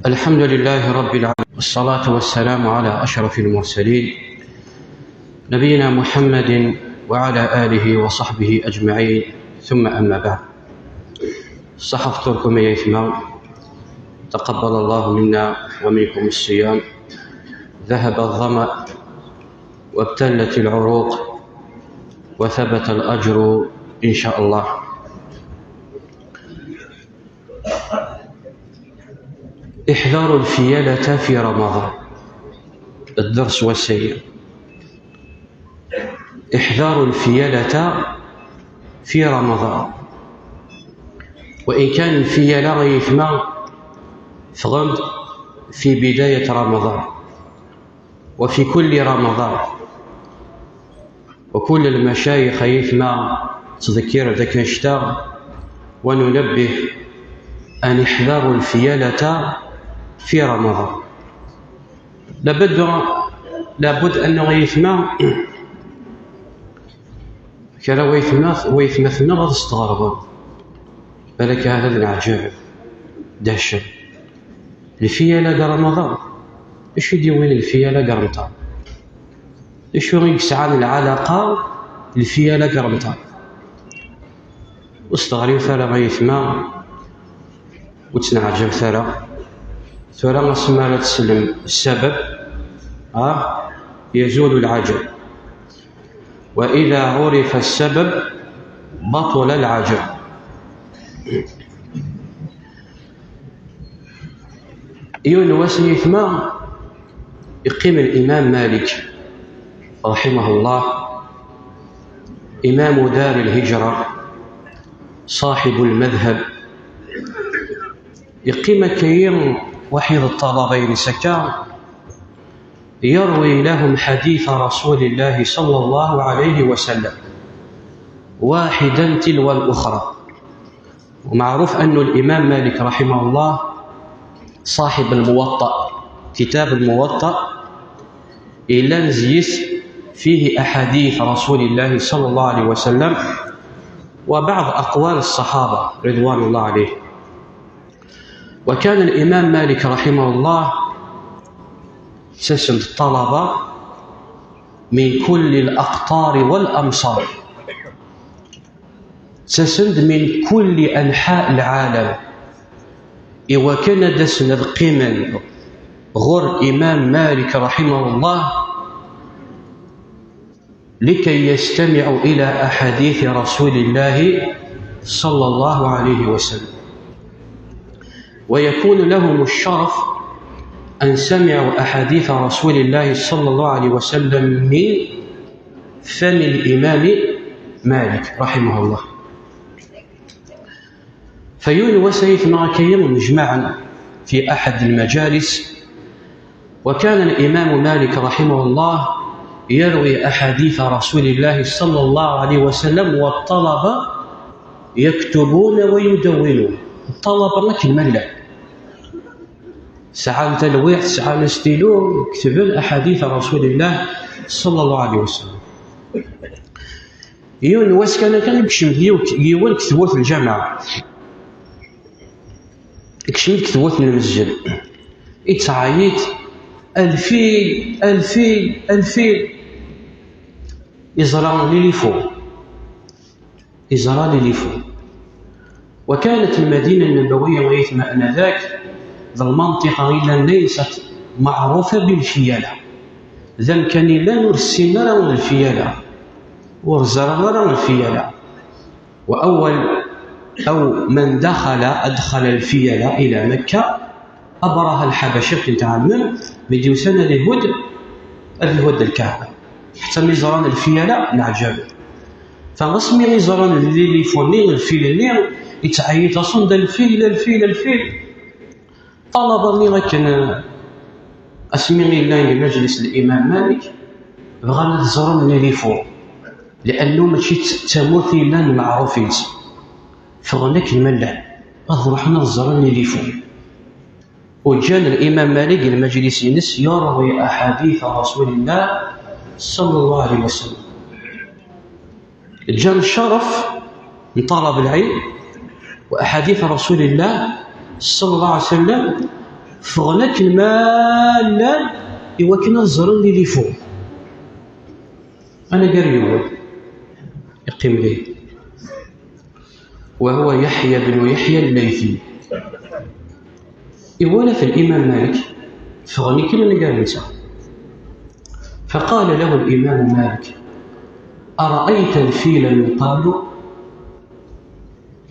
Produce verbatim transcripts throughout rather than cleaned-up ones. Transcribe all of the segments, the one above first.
الحمد لله رب العالمين، والصلاة والسلام على أشرف المرسلين، نبينا محمد وعلى آله وصحبه أجمعين، ثم أما بعد. صحة تركم يا إثمام، تقبل الله منا ومنكم الصيام، ذهب الظمأ وابتلت العروق وثبت الأجر إن شاء الله. احذروا الفيلة في رمضان. الدرس والسير. احذروا الفيلة في رمضان. وإن كان الفيلة غيثما فغمد في بداية رمضان وفي كل رمضان، وكل المشايخ يثمى تذكير ذاك الشتا، وننبه أن يحذروا الفيلة في رمضان. لابد، لابد أنه يثمى كرا ويثمى، ويثمى ثمى غادي تستغربوا. بالك هذا العجب دهشة. الفيلة كاع رمضان، اش يديوين الفيلة كاع رمضان؟ اش وين يسعى العلاقة الفيلة كاع رمضان؟ واستغربوا ثرى غيثما وتنعجب ثرى. ثرى اسمها تسلم السبب، ها، يزول العجب. وإذا عرف السبب بطل العجب. يون واسني ثما يقيم الإمام مالك رحمه الله، إمام دار الهجرة، صاحب المذهب. يقيم كيم واحد الطلبين سكا يروي لهم حديث رسول الله صلى الله عليه وسلم واحدا تلو الأخرى. ومعروف أن الإمام مالك رحمه الله صاحب الموطأ، كتاب الموطأ إلا نزيس فيه أحاديث رسول الله صلى الله عليه وسلم وبعض أقوال الصحابة رضوان الله عليه. وكان الإمام مالك رحمه الله سسن الطلبة من كل الأقطار والأمصار، سسند من كل أنحاء العالم. إوا كان دسن القيمن غر إمام مالك رحمه الله لكي يستمعوا إلى أحاديث رسول الله صلى الله عليه وسلم، ويكون لهم الشرف أن سمعوا أحاديث رسول الله صلى الله عليه وسلم من فم الإمام مالك رحمه الله. فيون وسيف مع كيم مجمعا في أحد المجالس، وكان الإمام مالك رحمه الله يروي أحاديث رسول الله صلى الله عليه وسلم، والطلبة يكتبون ويدونون. الطلبة ما كلمة لا، سعان تلويح، سعان ستيلو، يكتبون أحاديث رسول الله صلى الله عليه وسلم. يون واسكان كان يكشم ديوك يون كتبوت الجامعة، يكشم كتبوت المسجد، يتعيط: "الفيل، الفيل، الفيل!" يزرع ليليفو، يزرع ليليفو. وكانت المدينة النبوية ويثمى آنذاك ذا المنطقة إلا ليست معروفة بالفيلة. ذا كان إلا نور السينما ولا الفيلة، ورزرغ ولا الفيلة. وأول أو من دخل، أدخل الفيلة إلى مكة، أبرهة الحبشي كنت عامل فيديو سنة اليهود، اليهود الكعبة. حتى ميزران الفيلة العجب. فغسمي ميزران اللي يفوني الفيل اللي يتعيط أصلا: "ده الفيل، الفيل، الفيل". طلب مني لكن أسمي لله مجلس الإمام مالك، بغانا تزورن لي ليفو، لأنه ماشي ت-، تموت إلا معروفين. فغنك الملا، أضرحنا الزرن لي ليفو. وجان الإمام مالك المجلس ينس يروي أحاديث رسول الله صلى الله عليه وسلم. جان الشرف من طلب العلم وأحاديث رسول الله صلى الله عليه وسلم، Ffɣen akken ma llan i wakken ad ẓren lilifu. Anagar yiwen iqqim din. وهو يحيى بن يحيى الليثي. Iwala-t الإمام مالك ffɣen akken anagar netta. فقال له الإمام مالك: أرأيت الفيل من قبل؟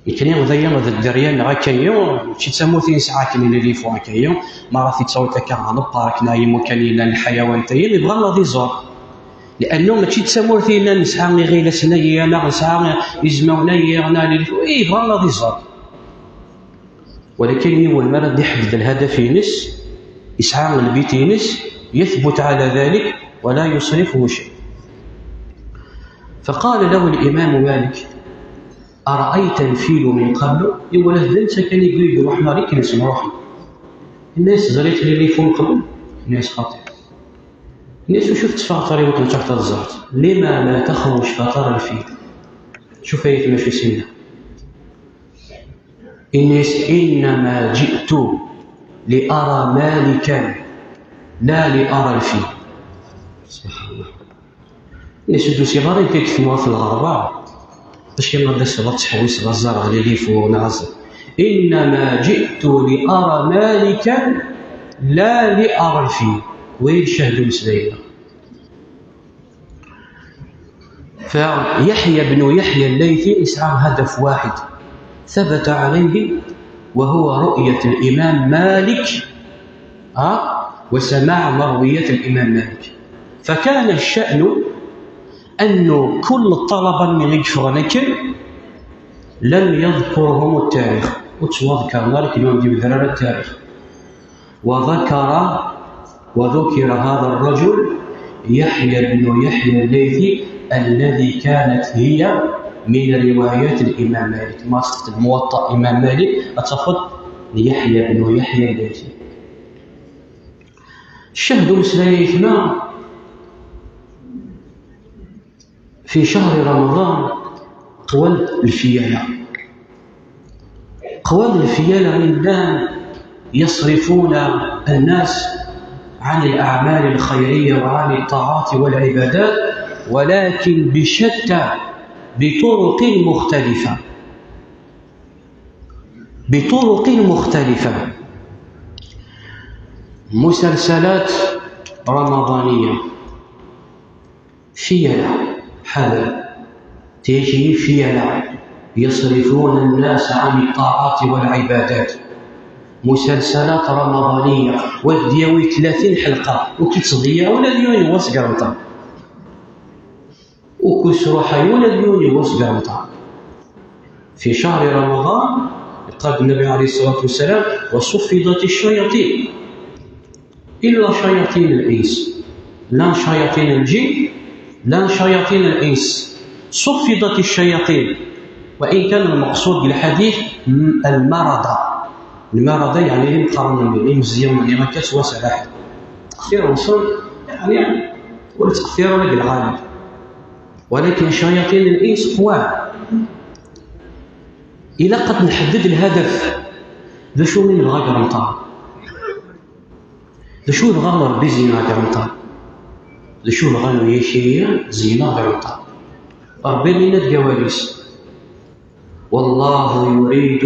Nekni d aya d dderya-nneɣ akka-yi, mačči d tamurt i nesɛa akken i lilifu akka-yi, ma ara t-id-tawiḍ akka ɣer lpark neɣ yimukan yellan lḥayawan-agi, yebɣa ad iẓer. Liannu mačči d tamurt i yellan nesɛa iɣilasen-agi, neɣ nesɛa izmawen-agi, neɣ lilifu, i yebɣa ad iẓer. Walakin yiwen mi ara d-iḥedded lhadaf-ines, yesɛa lbit-ines, يثبت على ذلك ولا يصرفه شيء. فقال له الإمام مالك: أرأيت الفيل من قبل؟ Iwala-t d netta kan i yegwi deg ṛṛuḥ-nneɣ akken i s-nruḥ. Yenna-yas: Teẓriḍ lilifu n qbel? Yenna-yas: Xaṭi. Yenna-yas: Acu tettfaṭar i wakken ad tṛuḥeḍ ad teẓreḍ? لم لا تخرج فترى الفيل؟ Cuf ay atma acu s-yenna. Yenna-yas: إنما جئت لأرى مالكا لا لأرى الفيل. سبحان الله. Yenna-yas: Ur d-usiɣ ara nekk deg tmurt n lɣerba, acku ad d-aseɣ ad ttḥewwiseɣ ad ẓreɣ lilifu neɣ ad ẓreɣ. إنما جئت لأرى مالكا لا لأرى الفيل. Wagi d ccahd umeslay-nneɣ. فيحيى بن يحيى الليثي يسعى هدف واحد ثبت عليه، وهو رؤية الإمام مالك، ها، وسماع مرويات الإمام مالك. فكان الشأن أنه كل الطلبة من يكفر نكر لم يذكرهم التاريخ، وتوذكر مالك اليوم دي بدرارة التاريخ. وذكر وذكر هذا الرجل يحيى بن يحيى الليثي، الذي كانت هي من روايات الإمام مالك. ما صحت الموطأ إمام مالك أتفض ليحيى بن يحيى الليثي. الشهد مسلميتنا في شهر رمضان قوال الفيالة. قوال الفيالة عندهم يصرفون الناس عن الأعمال الخيرية وعن الطاعات والعبادات، ولكن بشتى، بطرق مختلفة، بطرق مختلفة. مسلسلات رمضانية، فيلة، حذر، تيجي فيلة يصرفون الناس عن الطاعات والعبادات. مسلسلات رمضانية، ودياوي ثلاثين حلقة، وكي تصديا ولا ديوني واسقرنطا. وكي سروحا ولا ديوني واسقرنطا. في شهر رمضان قال النبي عليه الصلاة والسلام: وصفدت الشياطين. إلا شياطين الإنس، لا شياطين الجن، لا شياطين الإنس، صفدت الشياطين. وإن كان المقصود بالحديث م-، المرضى. المرضى يعني اللي مقارنين، اللي مزيان، يعني ما كانش واسع واحد. تأثير وصل، يعني، ولا تأثير ولا بالغالب. ولكن شياطين الإنس قواه. إلا قد نحدد الهدف، ذا شو من الغاية رمضان؟ D acu dɣa n Ṛebbi zeyneɣ deg Remḍan? D acu dɣa n uyaki zeyneɣ deg Remḍan? Ṛebbi yenna-d deg awal-is: والله يريد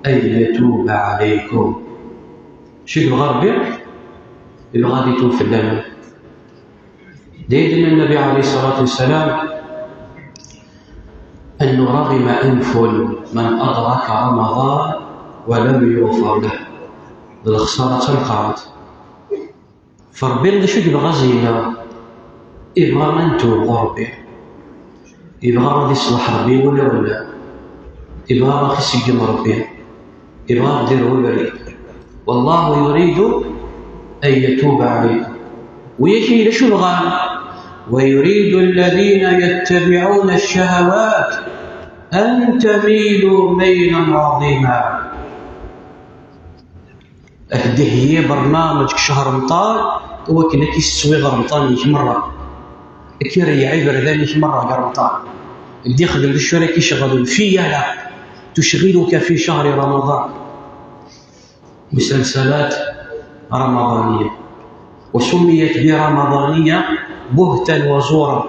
أن يتوب عليكم. Acu yebɣa Ṛebbi? Yebɣa ad itub fell-awen. D ayen i d-yenna Nnbi ɛalayhi ṣṣalatu wa ssalam, أنه رغم أنف من أدرك رمضان ولم يغفر له. D lexṣara d tameqqrant. F Ṛebbi d acu i yebɣa zeyneɣ? Ibɣa ad netub ɣur Ṛebbi. Ibɣa ad iṣleḥ Ṛebbi wulawen-nneɣ. Ibɣa ad aɣ-iseggem Ṛebbi. Ibɣa ad d-irwu Ṛebbi. والله يريد أن يتوب عليكم. Wigi d acu bɣan? ويريد الذين يتبعون الشهوات أن تميلوا ميلا عظيما. Ad k-d-iheyyi bernameǧ deg ccher Remḍan, i wakken ad k-issewi ɣer Remḍan-ik merra. Ad k-ireyyeɛ iberdan-ik merra deg Remḍan. Ad d-ixdem d acu ara k-iceɣlen, fiyala تشغلك في شهر رمضان. مسلسلات رمضانية، وسميت برمضانية بهتا وزورا.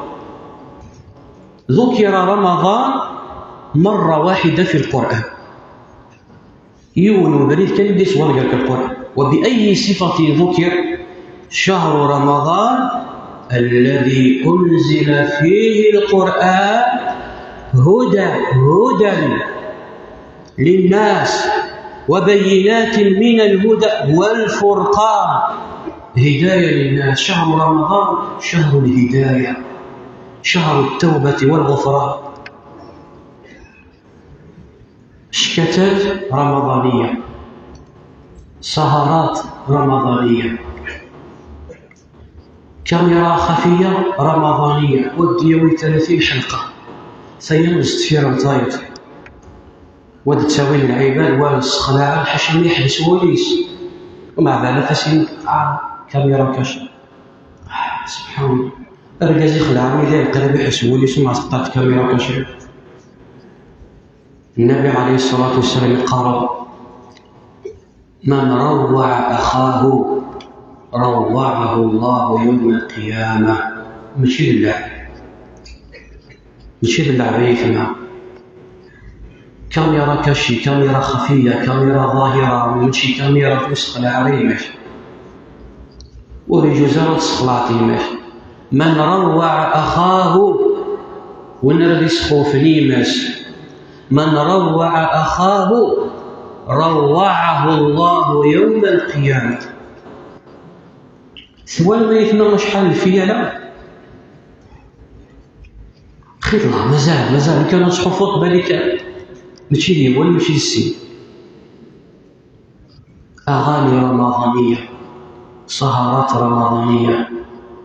ذكر رمضان مرة واحدة في القرآن. Yiwen ubrid kan i d-yeswa deg القرآن. وبأي صفة ذكر؟ شهر رمضان الذي أنزل فيه القرآن هدى، هدى للناس وبينات من الهدى والفرقان. هداية للناس. شهر رمضان شهر الهداية، شهر التوبة والغفران. شكتات رمضانية، سهرات رمضانية، كاميرا خفية رمضانية، ودي يوم ثلاثين حلقة. سيم استفير الزايد. ود تساوي العباد والسخلاء حشم يحبس وليس. ومع ذلك سيم آه كاميرا كاش. آه، سبحان الله. الرجال يخلع عمي ليه قريب يحس وليس مع سقطات كاميرا كاش. النبي عليه الصلاة والسلام قال: من روع أخاه روعه الله يوم القيامة. ماشي لله، ماشي لله بيتنا. كاميرا كاشي، كاميرا خفية، كاميرا ظاهرة، ماشي كاميرا في وسط العريمة. ورجوزة تسخلعتي ماشي. من روع أخاه ونرغي سخوف نيمس. من روع أخاه روعه الله يوم القيامة. ثوال ما يثنى شحال الفيلة. خير الله، مازال، مازال كان نصحو فوق بالك. ماشي لي ولا ماشي للسين. أغاني رمضانية، سهرات رمضانية،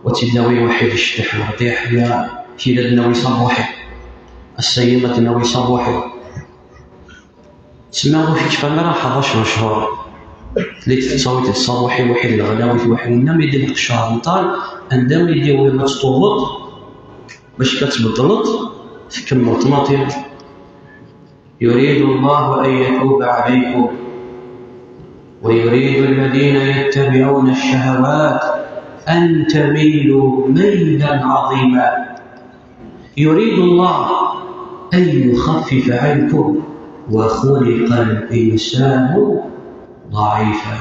وتداوي واحد الشبح مرتاح يا كيدا دناوي صبوحي. السيدة دناوي صبوحي. تسمى غير في كفانا راه حداش شهور. اللي تتصاوي تتصاوحي واحد الغلاوي واحد منا ما يدير الشهر مطال. عندما يدير ما تطوط باش كتبطلط تكمل طماطم. يريد الله أن يتوب عليكم ويريد الذين يتبعون الشهوات أن تميلوا ميلا عظيما. يريد الله أن يخفف عنكم وخلق الإنسان ضعيفا.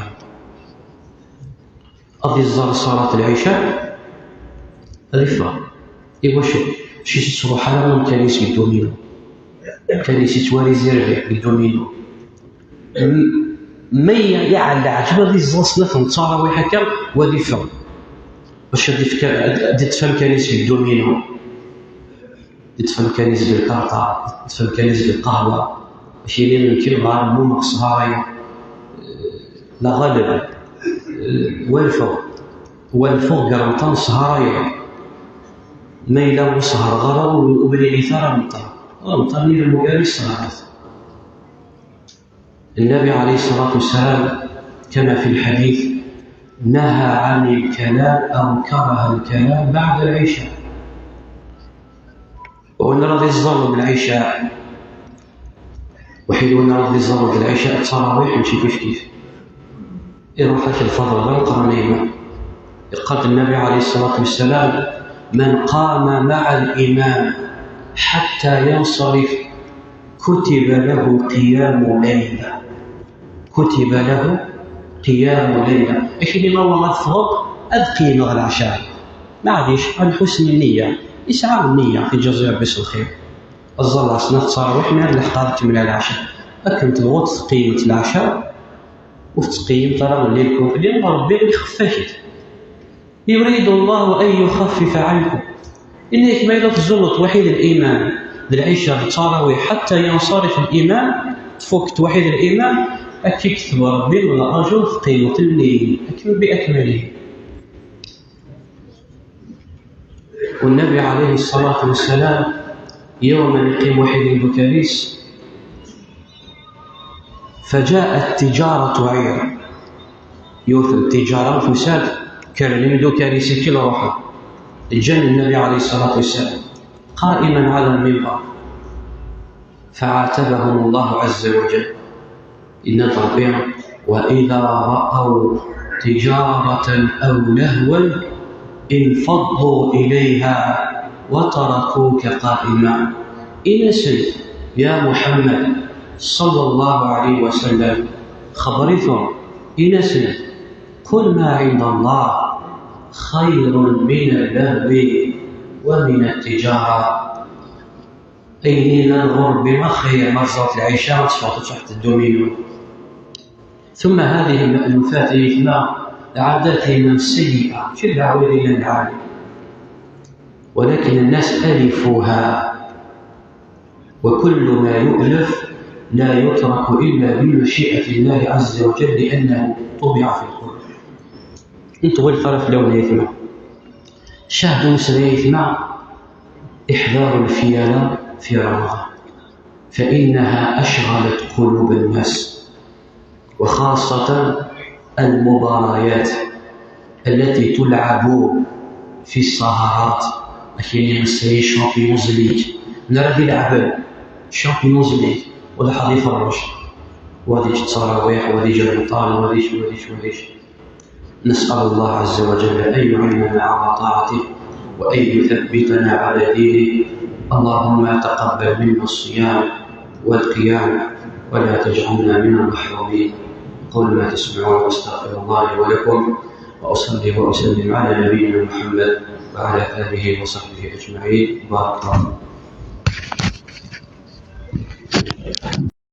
أضي الزر صلاة العشاء الإفطار. إيوا شو؟ شي تصبح على من كان يسمي دومينو، كان يسي توالي زيربي بالدومينو. مية يعلى عجبة ذي الزوص نفهم تصاروي هكا وذي فهم. باش هذه فكرة، هذه تفهم كان يسمي الدومينو، تفهم كان يسمي الكارطة، تفهم كان يسمي القهوة. ماشي اللي من كل نهار مو مقصهارية. لا غالب. والفو. والفو قرمطان سهراية. ما إلا وسهر غرض وبلي لي ثرى مطر. مطر نيل المقاري السهرات. النبي عليه الصلاة والسلام كما في الحديث نهى عن الكلام أو كره الكلام بعد العشاء. ونرضي الظلم العشاء، وحيد ونرضي الظلم العشاء التراويح ماشي كيف كيف. يروح لك الفضل غير قرنيمة. قال النبي عليه الصلاة والسلام: من قام مع الإمام حتى ينصرف كتب له قيام ليلة. كتب له قيام ليلة. أكيد ما هو مفروض أذكي نغ العشاء. معليش، عن حسن النية. إسعى النية في جزء بس الخير. الظل عصنا تصاروح من الحقارة من العشاء. أكن تبغوت تقيمة العشاء وتقيم ترى الليل كومبلي، ربي يخففك. يريد الله أن يخفف عنكم. إنك ما إذا تزلط وحيد الإمام بالعشاء بالتراويح حتى ينصرف الإمام، تفوك توحيد الإمام، أكي كتب ربي من الأجر في قيمة الليل أكمل بأكمله. والنبي عليه الصلاة والسلام يوما يقيم واحد البكاريس، فجاءت تجارة عير. يوث التجارة وفساد كان من دو كاريسي كل روحه. جاء النبي عليه الصلاة والسلام قائما على المنبر فعاتبهم الله عز وجل. إن ربي وإذا رأوا تجارة أو لهوا انفضوا إليها وتركوك قائما. Ini-asen, ya Muḥemmed, ṣalla Llahu ɛalayhi wa sallam, xebber-iten, ini-asen, قل ما عند الله خير من اللهو ومن التجارة. Ayen yellan ɣur Ṛebbi axir, ma tẓerreḍ lɛica, ad teffɣeḍ ad truḥeḍ ad tedduḍ. ثم هذه المألوفات, ay aytma, العادات السيئة, ماشي d leɛwayed yellan lɛali, ولكن الناس ألفوها، وكل ما يؤلف لا يترك إلا بمشيئة الله عز وجل لأنه طبع في القلوب. Ur neṭwi ara fell-awen, ay aytma. Cahdu-nsen, ay aytma, احذروا الفيلة في رمضان، فإنها أشغلت قلوب الناس، وخاصة المباريات التي تلعب في السهرات. Akken i nesɛi Champions League, nara di leɛbel Champions League, wa d ḥaḍi ferruc, wa d iǧ ttarawiḥ, wa d iǧ lmuṭal, wa d iǧ, wa d iǧ, wa d iǧ. نسأل الله عز وجل أن يعيننا على طاعته وأن يثبتنا على دينه. اللهم تقبل منا الصيام والقيام ولا تجعلنا من المحرومين. أقول ما تسمعون وأستغفر الله لي ولكم، وأصلي وأسلم على نبينا محمد وعلى آله وصحبه أجمعين. بارك الله فيكم.